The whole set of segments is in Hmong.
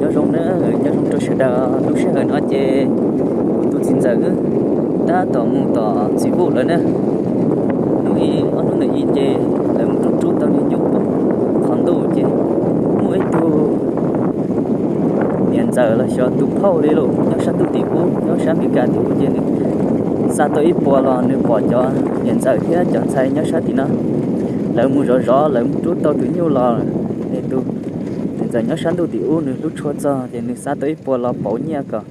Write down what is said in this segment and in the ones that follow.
Nyob zoo na, nyob zoo rau sawv daws. Lub sij hawm no ces kuv tus txiv ntxawm wb tab tom mus tom txiv Vuj lawv na. Hnub ib ob hnub ntawm ib ces lawv mus rub rub tau niag nyuj poob qhov ntuj ces muaj ib tug niam ntxawm los xyov tus phauj li los nyob sab ntuj tim ub, nyob sab Amelikas tim ub ces nws xa tau ib puas los nws pom cov niam ntxawm thiab cov ntxhais nyob sab tim no, lawv mus zov zov lawv mus rub tau tus nyuj los, es tus niam ntxawm nyob sab ntuj tim ub nws hlub tshua txog ces nws xa tau ib puas los pauv nyiaj kom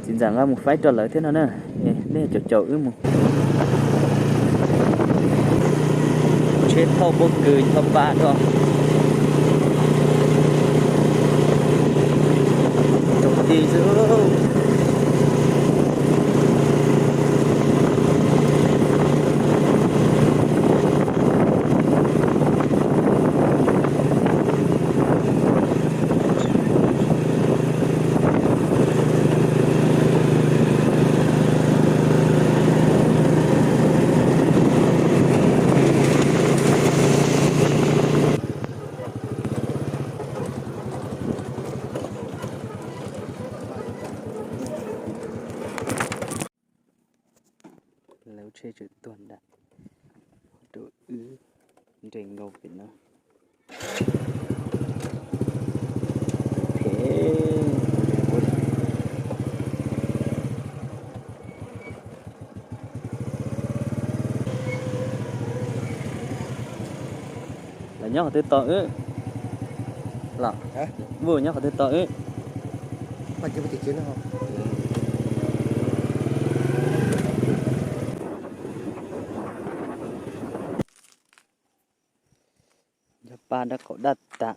txiv ntxawm nqa mus faib rau lawv thiab no na. Es nej caum caum wb mus. Tsheb thauj pob kws ncho pa rau. Tau ti xwb. Lawv tsheb tseem tuag nram rau wb nres nkaus pem no. Lawv nyob qhov twg tos wb? Los, Vuj nyob qhov twg tos wb? Ncho pa dab qaum dab tas.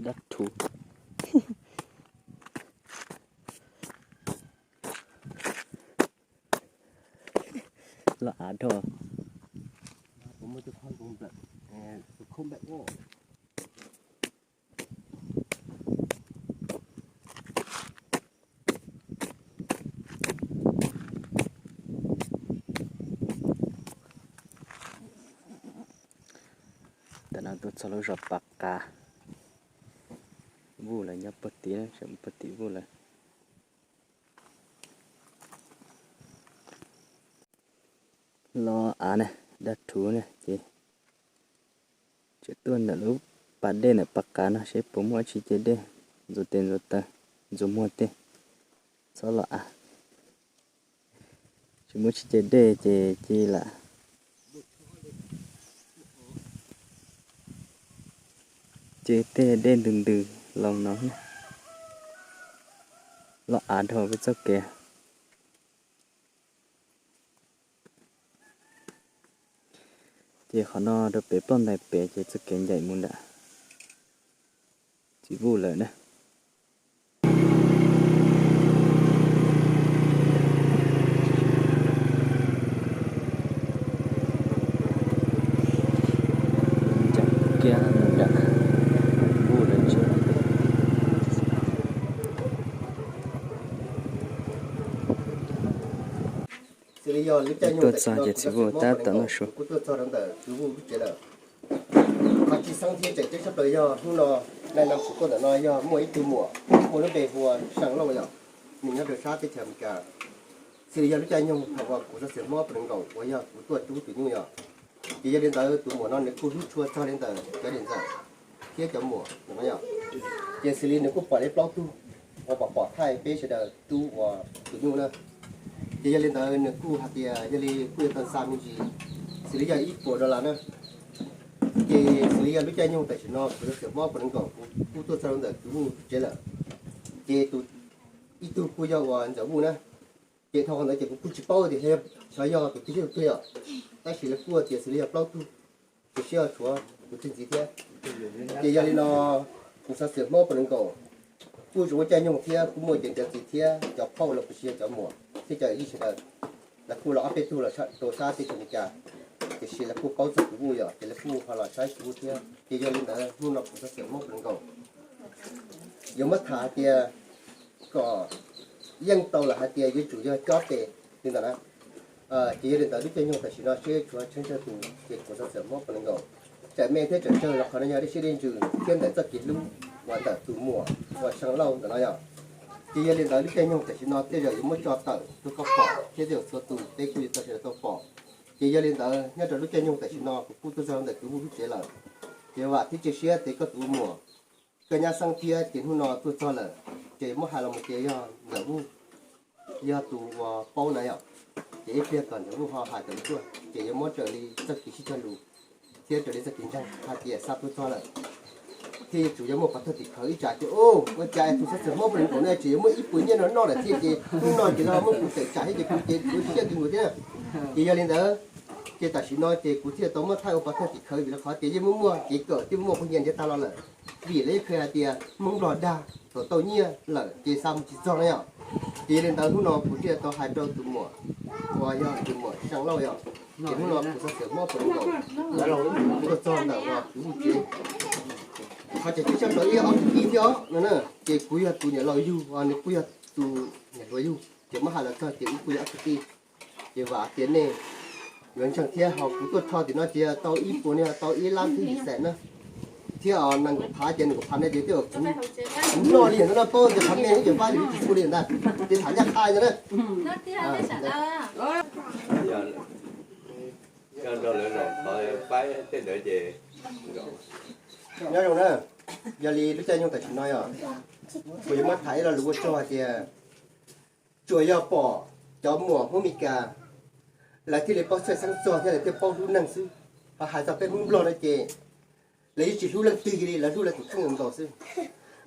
Dab thuv. Los av dhau. Tam no tuaj txog lub zos Pas Qas, Vuj lawv nyob puag tim, tseem puag tim Vuj lawm. Los av na, dab thuv na ces tseem tuaj ntawm lub pas dej ntawm Pas Qas no seb puas muaj tsis ce dej ntxuav tes ntxuav taw, ntxuav muag tej, txhob los av. Tsis muaj tsis ce dej ces cia lam ce tej dej ntws ntws los no, los av dhau peb txoj kev. Ces qhov no rau pem ploj ntais pem ces txoj kev ncaim mus nram txiv Vuj lawm na. Ncaim kiag mus nram Vuj lawm. Tuaj txog ces txiv Vuj tab tom noj su. Qhov tsis xeeb thiab tseem ceeb tshaj plaws yog hnub no, naj no kuv tuaj ntawm no yog muaj ib tug muam muaj lub npe hu ua Seej Lauj yom, nws nyob rau sab teb chaws Amelikas. Xws li yog lub caij nyoog thaum uas kuv xov xwm mob puas nees nkaum uas yog kuv tuaj rub tus nyuj yom, ces yog li ntawd tus muam no nws kuj hlub tshua txog li ntawm cov niam ntxawm thiab cov muam no yom. Ces xws li nws kuj pom li plaub tug uas pom pom thaij peb sawv daws rub ua tus nyuj na. Ces yog li ntawd nws kuj hais tias yog li kuj yuav tau xa me ntsis, xws li yog ib puas dollar na. Ces xws li yog lub caij nyoog tam sim no kuv xov xwm mob puas nees nkaum kuv kuj tuaj txog rau ntawm tus Vuj tsev lawm. Ces tus, ib tug kuj yog uas ntxawm Vuj na. Ces dhau qhov ntawd ces kuv kuj tsis paub tias xyov yog tus twg thiab tus twg yom, tab sis lawv kuj tias xws li yog plaub tug, tus siab tshuav tus txiv ntxiv thiab. Ces yog li no kuv xov xwm mob puas nees nkaum kuj zoo ua caij nyoog thiab kuj muaj cov niam cov txiv thiab cov phauj los puas tsis yog cov muam thiab cov yij sawv daws, lawv kuj los ob peb tug los rau sab teb chaws Amelikas, tiam sis lawv kuj paub txog tus Vuj yom, ces lawv kuj ho los saib tus Vuj thiab. Ces yog li ntawd hnub no kuv xov xwm mob puas nees nkaum yuav muab tham hais tias kom yeej tau lawm hais tias yuav tsum yog cob tes li ntawd na. Ces yog li ntawd lub caij nyoog tam sim no seb tshuav tsheej tsawg tus ces kuv xov xwm mob puas nees nkaum. tseem me thiab tseem tsawg los qhov no yog dej siab dej ntsws thiab ntawm txoj kev hlub uas ntawm tus muam uas Xeev Lauj ntawm no yom. Ces yog li ntawd lub caij nyoog tam sim no tej zaum yuav muab tso tawm rau koj pom thiab tej zaum txhua tus peb kuj yuav tau sawv daws tau pom. Ces yog li ntawd nyob rau lub caij nyoog tam sim no kuv kuj tuaj txog ntawm tus muam lub tsev lawm. Ces vam thiab cia siab tias koj tus muam, koj nyab Xeeb thiab ces hnub no tuaj txog lawm, ces muab hais los mus ces yog Ntxawm Vuj, yog tus uas paub na yom. Ces ib pliag kom Ntxawm Vuj ho hais kom tuaj ces yuav muab raws li txoj kev sib cog lus thiab raws li txoj kev ntseeg hais tias xa tuaj txog lawm thiaj yuav tsum yuav muaj pov thawj tim khawv. Ib tsam ces ua cas tus xov xwm mob pes nkaus no ces yuav muaj ib puas nyiaj no noj lawm thiab ces hnub no ces los muab kuv tawm tsam thiab ces kuv ces kuv siab twb mus thiab. Ces yog li ntawd, ces tam sim no ces kuv thiaj tau muab thaij ua pov thawj tim khawv vim rau qhov tias yeej muaj muaj kev kawm thiab muaj muaj phooj ywg ntiav tag los lawm. Vim lawv yeej qhia hais tias Hmoob Nplog dag thaum tau nyiaj lawm ces xa mus tsis txog na yom. Ces yog li ntawd hnub no kuv thiaj tau hais rau tus muam uas yog tus muam Xeev Lauj yom, ces hnub no kuv xov xwm mob pes nkaus, lawv los tuaj txog ntawm uas kuv lub tsev. Qhov tseem ceeb tshaj plaws ib ob kwv tij thiab os no na, ces kuv yog tus niam laus yug, nws kuj yog tus niam hluas yug, ces muab hais los txog ces wb kuj yog ob kwv tij. Ces vam tias nej yuav ntseeg thiab ho kuv tuaj rho tim no ces yog tau ib puas no yog tau ib lab thiab yim xees na, thiab nees nkaum phav ces nees nkaum phav no ces twb yog kuv, kuv noj li ntawd no paub tias qhov me ces pab tsis txhua li ntag, ces tham ncaj qha ntawd na. Nyob zoo na, yog li lub caij nyoog tam sim no yog kuv yuav muab tham ib lo lus ua tsaug hais tias tsuas yog pom cov muam Hmoob Mes Kas lawv thiaj li paub txhawj xeeb txog thiab lawv thiaj paub hlub neeg xwb. Ho hais txog peb Hmoob Nplog no ces lawv yeej tsis hlub leej twg li, lawv hlub lawv tus kheej nkaus xwb.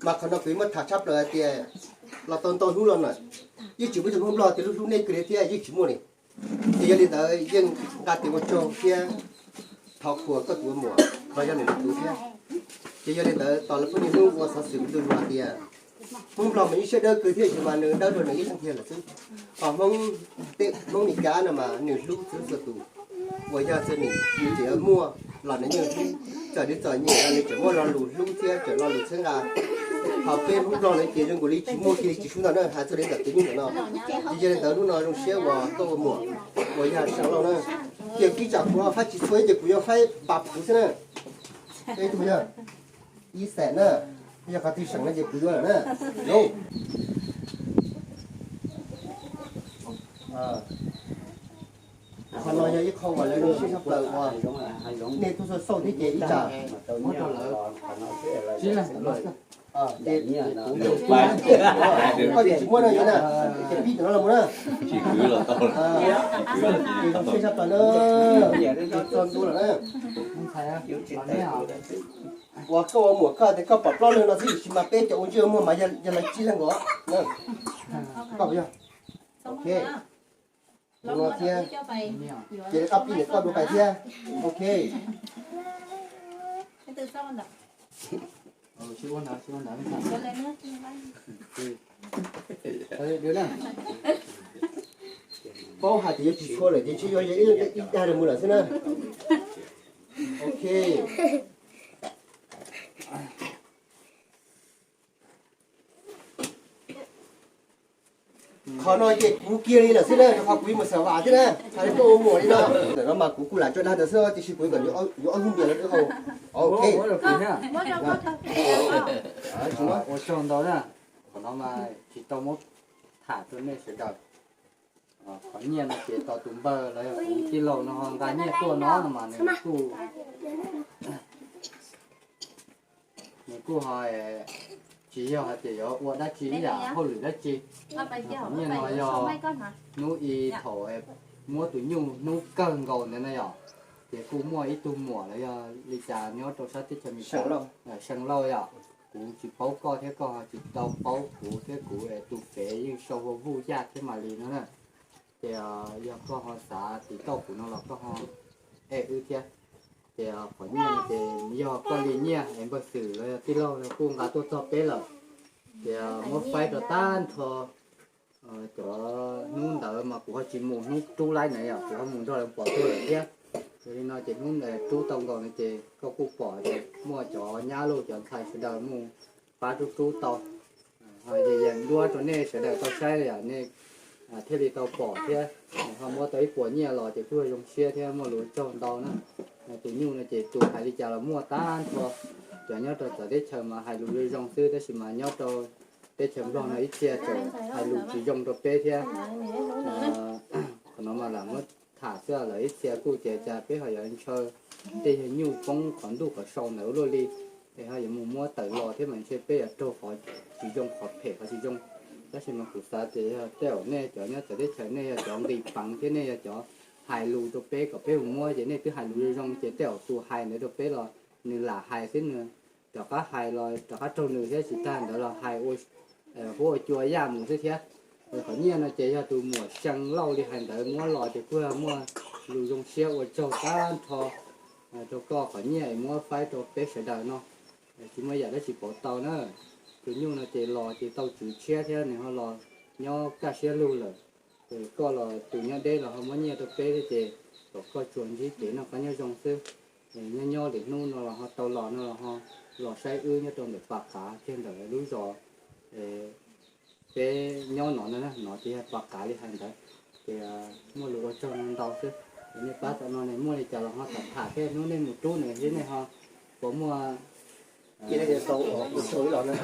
Mas qhov no kuv yuav muab tham tshaj plaws hais tias los tau ntau hnub los lawm, yeej tsis muaj ib tug Hmoob Nplog tias lub hlub nej kiag li thiab yeej tsis muaj li. Ces yog li ntawd yeej nqa tes ua tsaug thiab thov qhuas koj tus muam los yog nws tus thiab. Ces yog li ntawd tos lawv pheej niaj hnub ua xov xwm ntu zus hais tias Hmoob Nplog mas yeej siab dawb kawg thiab, tab sis mas nws dawb dua nws ib leeg kiag lawm xwb. Ho Hmoob, Hmoob Mes Kas no mas nws hlub txhua txhua tus, uas yog txhua nws, nws tseem yuav muaj los nws yeej hlub, txawm nws txom nyem los nws tseem muaj lo lus hlub thiab tseem lo lus txhawb nqa. Ho peb Hmoob Nplog no ces zoo nkaus li tsis muaj kiag li, tsis hlub ntau na, hais txog li ntawm tus nyuj ntawm no. Ces yog li ntawd hnub no zoo siab uas koj ua muam uas yog Xeev Lauj na, ces ib tsam kuv ho faib tsis txhua ces kuv yuav faib pab kuv xwb na. Ib tug yog ib xees na, yog qhov twg seem no ces kuv yuav lawm na. Zoo. Qhov no yog ib qho uas lawv zoo siab tshaj plaws uas nej tuaj xauj xauj thiab ces ib tsam muab rau lawv. Koj ces tsis muab no yog na, ces pib ntawm no los mus na. Ces zoo siab tshaj plaws na, txog ntua lawm na. Uas koj ua muam koj tias koj pom plaub leeg no xwb, tiam sis mas peb cov ua ntsej ua muag mas yog lawv tsib leeg nkaus. Koj puas yog? Ok. Tus no thiab. Ces koj pib ntawm koj dua pais thiab. Ok. Paub hais tias yuav tsis tshua lawm ces tsis yuav, yog ib leeg ib dag mus lawm xwb na. Ok. Qhov no ces kuv kiag li lawm xwb na, rau qhov kuv yuav mus xav vam thiab na, hais li koj ua muam li no. Ntawm no mas kuv kuj lam tso dag ntawd xwb, tiam sis kuv kom yuav ob hnub ntias lawv hau. Ok. Ua tsaug ntau na, qhov no mas tsis tau muab tham rau nej sawv daws. Qhov nyiaj no ces tau tus npawg los yog kuv tij laug no ho nqa nyiaj tuaj no no mas nws kuj, nws kuj ho tsis yog hais tias yuav ua dab tsi ib yam hauj lwm dab tsi. Qhov nyiaj no yog hnub i thaum muab tus nyuj hnub kawg nkaus ntawd na yom, ces kuj muaj ib tug muam los yog li cas nyob rau sab teb chaws Amelikas, Xeev Lauj yom, kuv tsis paub koj thiab koj ho tsis tau paub kuv thiab kuv es tus fev yeej sau hu Vuj Yaj thiab Malis no na. Ces yog koj ho xav tiv tauj kuv no los koj ho add wb thiab. Ces qhov nyiaj no ces yog koj li nyiaj es npawg Xwm los yog tij laug no kuj nqa tuaj txog peb lawm. Ces muab faib rau tag nrho cov, hnub ntawd mas kuv ho tsis mus, hnub rub laib na yom, kuv ho mus nrog lawv pom tuag lawm thiab. Yog li no ces hnub rub tau nkaus no ces koj kuj pom tias muaj cov nyab los cov ntxhais sawv daws mus pab rub rub tau. Ho yeej yeem duab rau nej sawv daws tau saib yom, nej thiaj li tau pom thiab. Ho muab tau ib puas nyiaj los ces kuj zoo siab thiab muaj lus tsaug ntau na. Tus nyuj no ces tus hais li cas los muaj tag nrho. Cov nyob rau txawv teb chaws mas hais lus zoo zoo xwb, tab sis mas nyob rau teb chaws Nplog no ib txhia tseem hais lus tsis zoo rau peb thiab. Qhov no mas lam muab tham xwb, lawv ib txhia kuj tias cas peb ho yuav ntshaw tej yawg nyuj poob qhov ntuj qhov sau ntawd ua luaj li, es ho yuav mus muab tawm los thiab mas ntshe peb yuav raug qhov tsis zoo, qhov phem qhov tsis zoo. Tab sis mas kuv xav tias yog tej zaum nej cov nyob txawv teb chaws nej yog cov nqis peev thiab nej yog cov hais lus rau peb kom peb mus muab, ces nej twb hais lus zoo zoo ces tej zaum tus hais ntawd rau peb los nws lam hais xwb, nws rov qab hais los rov qab raug nws thiab, tsis tag ntawd los hais ua huab ua cua yaj mus xwb thiab. Qhov nyiaj no ces yog tus muam Xee Lauj li hais ntawd muab los ces kuj yog muaj lus zoo siab ua tsaug tag nrho rau koj qhov nyiaj es muab faib rau peb sawv daws no. Tsis muaj yam dab tsi pauv tau na. Tus nyuj no ces los ces tau tswv tshiab thiab nws ho los nyob kaj siab lug lawm. Ces koj los tus nyob deb los ho muab nyiaj rau peb thiab ces kom koj tsuas ntsib kev noj qab nyob zoo xwb. Nyob nyob lwm hnub no los ho tau los no los ho los saib wb nyob rau ntawm Pas Qav kiag ntawm lub zos peb nyob no na, no ces yog Pas Qav li hais ntawd. Ces muaj lus ua tsaug no ntau xwb. Es nej pab tom no ne muaj li cas los ho tham tham thiab, hnub nej mus rub nws thiab nej ho puas muaj cia li tau ua tsaug ib los na,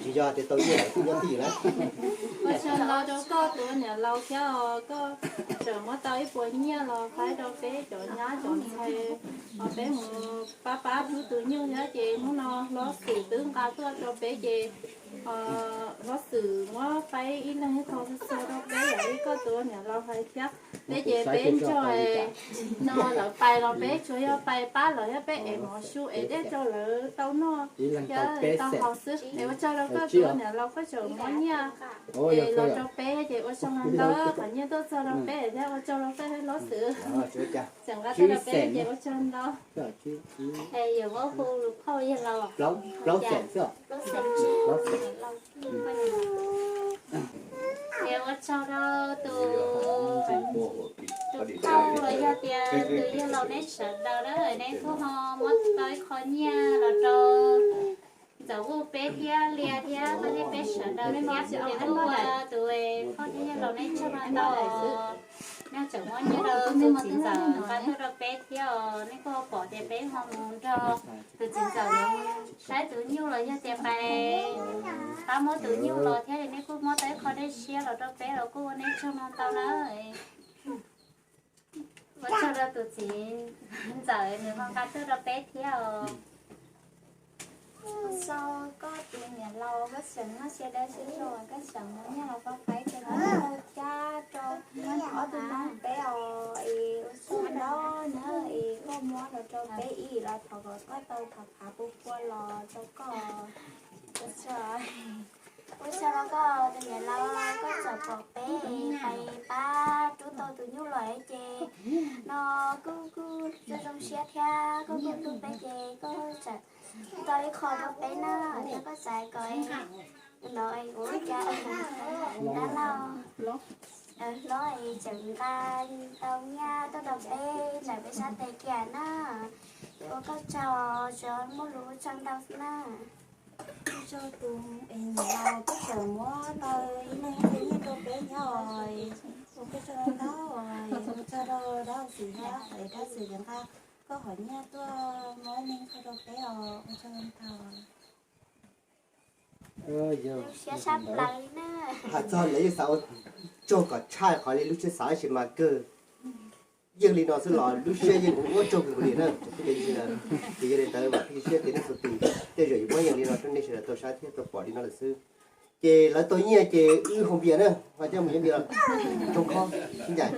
tsis yog tias tau nyiaj kuj nyob tij na. Ua tsaug ntau rau koj tus niam laus thiab os, koj tseem muab tau ib puas nyiaj los faib rau peb cov nyab cov ntxhais, os peb mus pab pab rub tus nyuj thiab ces hnub no hlob Xwm twb nqa tuaj rau peb ces hlob Xwm muab faib ib leeg ib qho txog txog rau peb yam li koj tus niam laus hais thiab. Peb ces peb nrog no lawv pais los peb tsuas yog pais pab lawv thiab peb ev mov su ev dej rau lawv tau noj thiab tau haus xwb. Es ua tsaug rau koj tus niam laus koj tseem muab nyiaj es los rau peb ces ua tsaug ntau, qhov nyiaj tuaj txog rau peb thiab ua tsaug rau koj hlob Xwm. Tseem nqa tuaj rau peb ces ua tsaug ntau. Es yuav muab hu lus phauj yawg laus. Plaub xeem xwb. Es ua tsaug rau tus, tus phauj los yog tias tus yawg laus neb sawv daws na, neb kuj ho muab tau ib qho nyiaj los rau Ntxawm Vuj peb thiab Lia thiab Paj Thej peb sawv daws thiab. Ces kuj ua tus phauj thiab yawg laus neb tsaug ntau os. Nej tseem muab nyiaj rau tus txiv ntxawm nqa tuaj rau peb thiab os. Nej kuj ho pom tias peb ho mus nrog tus txiv ntxawm saib tus nyuj los yog tias pais pab muab tus nyuj los thiab, nej kuj muab tau ib qho dej siab los rau peb los kuj ua nej tsaug ntau na. Ua tsaug rau tus txiv ntxawm nws ho nqa tuaj rau peb thiab os. Ua tsaug koj tus niam laus, koj tseem muaj siab dawb siab zoo, koj tseem muab nyiaj los pab faib rau cab rau ob tug noob peb os. Es ua tsaug ntau na, es koj muab los rau peb ib los thov kom koj tau thov phav pua pua los rau koj. Ua tsaug, ua tsaug rau koj tus niam laus, koj tseem pom peb pais pab rub tau tus nyuj los ces no kuj kuj zoo zoo siab thiab, koj kuj hlub peb ces koj tseem tau ib qho rau peb na, thiab koj txais kom no kuv ua cas dab laug hlob es tseem nqa tau nyiaj tuaj rau peb ntawm peb sab tes kiag na. Ua koj tsaug, tsuas muaj lus ua tsaug ntau xwb na. Ua tsaug tus es niam laus, koj tseem muab tau ib leeg ib txhia nyiaj rau peb nyob, ua koj tsaug ntau. Ua tsaug rau dab xwm thiab, es dab xwm ces nqa koj qhov nyiaj tuaj muab ib leeg qho rau peb os, ua tsaug ntau. Siab sab plaws li na. Hais txog lawv yeej xav ua tsaug kom tshaj qhov li lub siab xav tab sis mas kawg yeej li no xwb los lub siab yeej ua tsaug kawg li na. Ces yog li ntawd vam thiab cia siab tias nej txhua tus tej zaum yuav muab yeej li no rau nej sawv daws tau saib thiab tau pom li no lawm xwb. Ces lawv tau nyiaj ces wb haus npias na, ho coj mus nyiaj npias los tsoo khob sib ncaim.